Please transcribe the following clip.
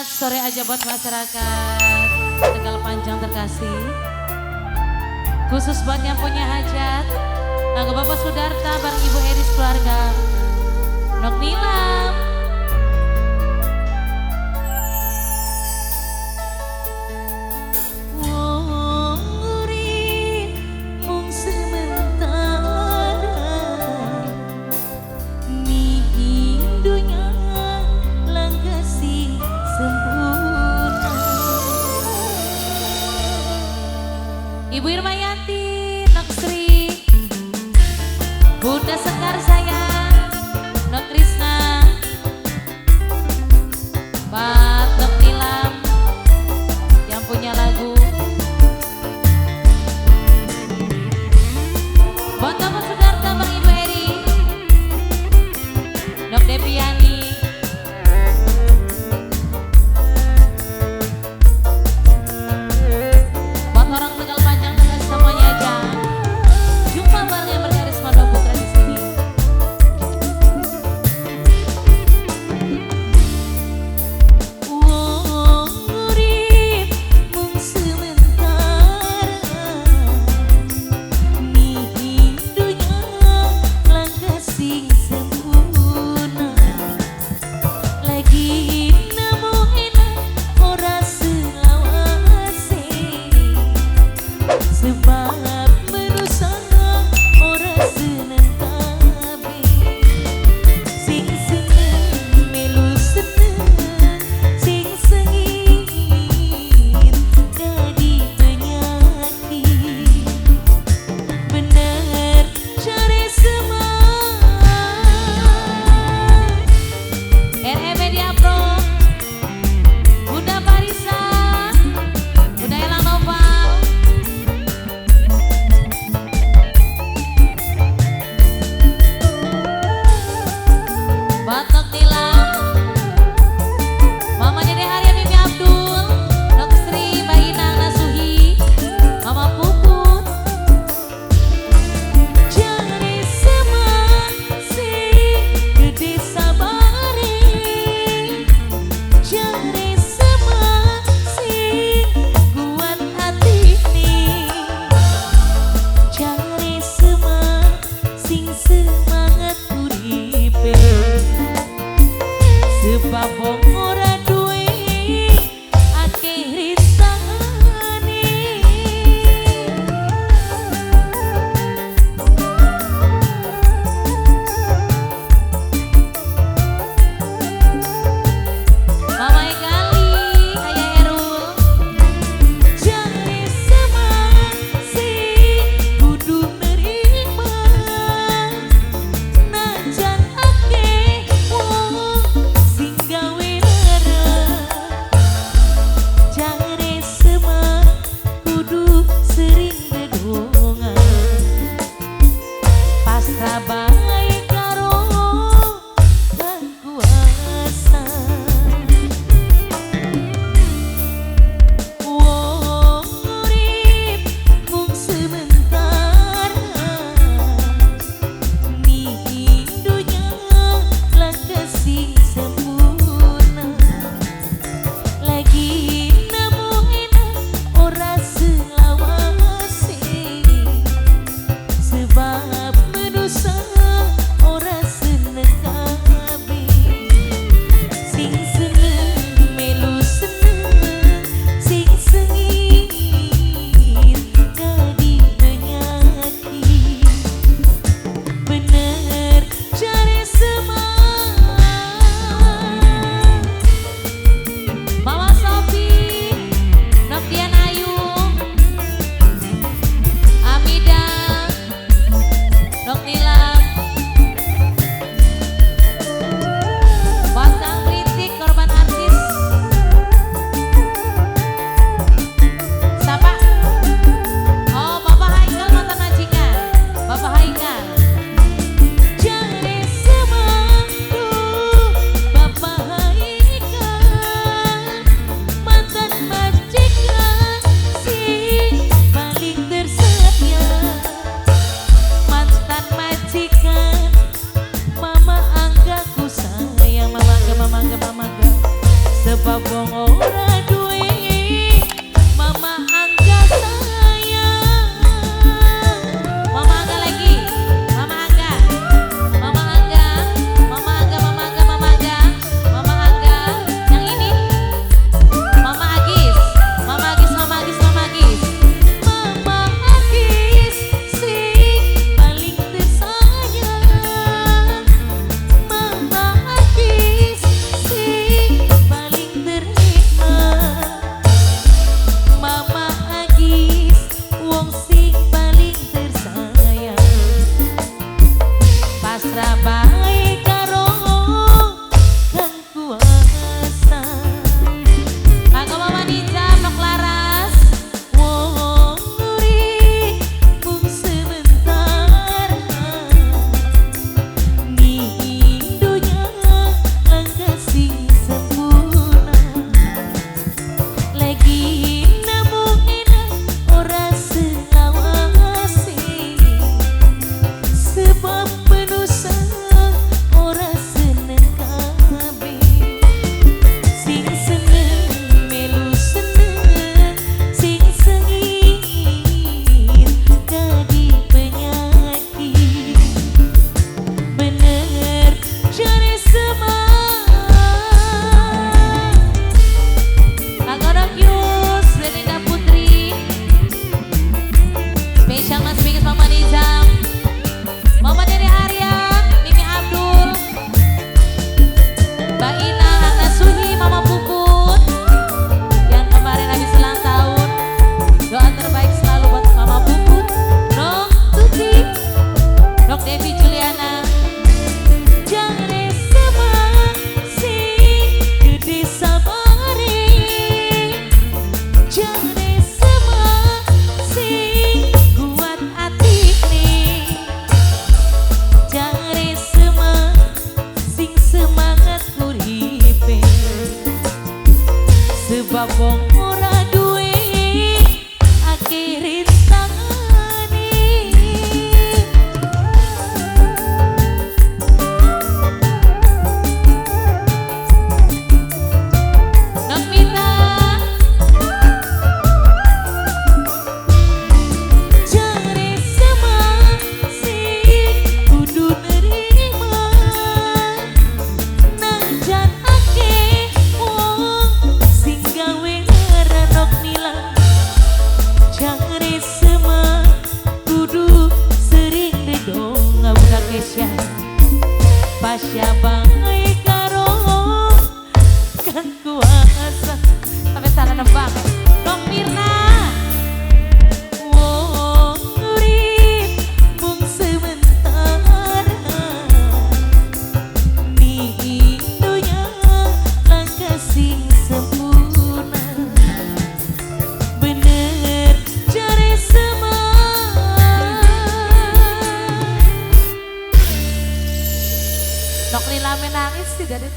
Sore aja buat masyarakat Tegal Panjang terkasih. Khusus buat yang punya hajat, Angga Bapak Sudarta bareng Ibu Eris keluarga Nok Nilam. Wong urip mung sementara, ning dunya langgasi sempurna. Ibu Irmayanti, Nok Sri, Bunda Sekar sayang, Nok Krisna, Pak Nok Nilam yang punya lagu. Buat Bapak Sudarta, Bang Ibu Eri, Nok Depiani. Buat orang Tegal Panjang dengan semuanya aja. Jumpa bareng yang berkarisma Dua Putra di sini. wong ora duwe. Mama Angga sayang. Mama Angga lagi. Mama Angga. Mama Angga. Mama Angga, Mama Angga, Mama Angga. Mama Angga. Yang ini Mama Agis. Mama Agis, Mama Agis, Mama Agis. Mama Agis sing paling tersayang. Mama Agis sing paling ternikmat. Mama Agis wong sing paling tersayang. Pasrah bae karo kang kuasa. Kanggo Mama Nija, Nok Laras, wong urip mung sementara. Ning dunya langka sing sempurna. Lagi namung enak ora selawase. Sebab manusa ora seneng kabeh. Sing seneng melu seneng, sing sengit dadi penyakit. Bener jare semar. Kanggo Nok Yus, Belinda Putri, spesial Mas Bingkis, Mama Nizam, Mama Dede Arya, Mimi Abdul, Mbak Ina, Ana Suhi, Mama Puput yang kemarin habis ulang tahun. Doa terbaik selalu buat Mama Puput, Nok Tuti, Nok Devi Juliana. Jare semar sing gede sabare. Jare semar sing kuat atine. Jare semar sing semangat uripe. Sebab wong ora duwe akeh rintangane. Nok Mita. Jare semar sing kudu nerima. Najan akeh wong sing gawe lara Nok Mila. Jare semar kudu sering dedonga Bunda Kesya. Pasya bae karo kang kuasa. Sampai salah nebak. Nok Mirna. Wong urip mung sementara. Ning dunya langka sing sempurna. Bener jare semar. Nok Lila menangis sih dari